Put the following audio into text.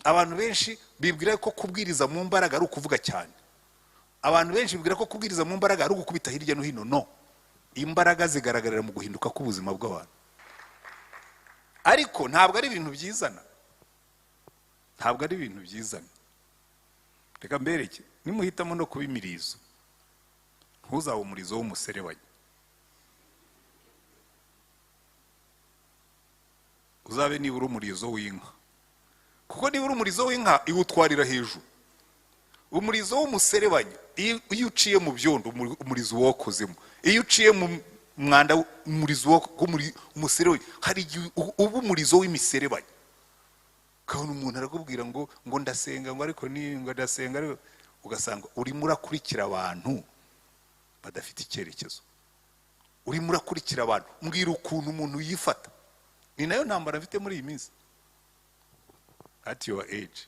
Abantu benshi bibwira ko kubwiriza mu mbaraga ari ukuvuga cyane. Abantu benshi bibwira ko kubwiriza mu mbaraga ari ugukubita hirya no hino. No, imbaraga zigaragarira mu guhinduka k'ubuzima bw'abantu. Ariko ntabwo ari ibintu byizana, ntabwo ari ibintu byizana. Reka mbereke, nimuhitamo no kuba imirizo, ntuzabe umurizo w'umuserebanya, uzabe nibura umurizo w'inka, kuko nibura umurizo w'inka iwutwarira hejuru. Umurizo w'umuserebanya, iyo uciye mu byondo, umurizo wokozemo, iyo uciye mu mwanda, umurizo umuserebanya, hari igihe uba umurizo w'imiserebanya. Ukabona umuntu arakubwira ngo ndasenga, ngo ariko ni ngo ndasenga, ariko ugasanga urimo urakurikira abantu badafite icyerekezo, urimo urakurikira abantu. Mbwira ukuntu umuntu yifata. Ni nayo ntambara mfite muri iyi minsi. At your age.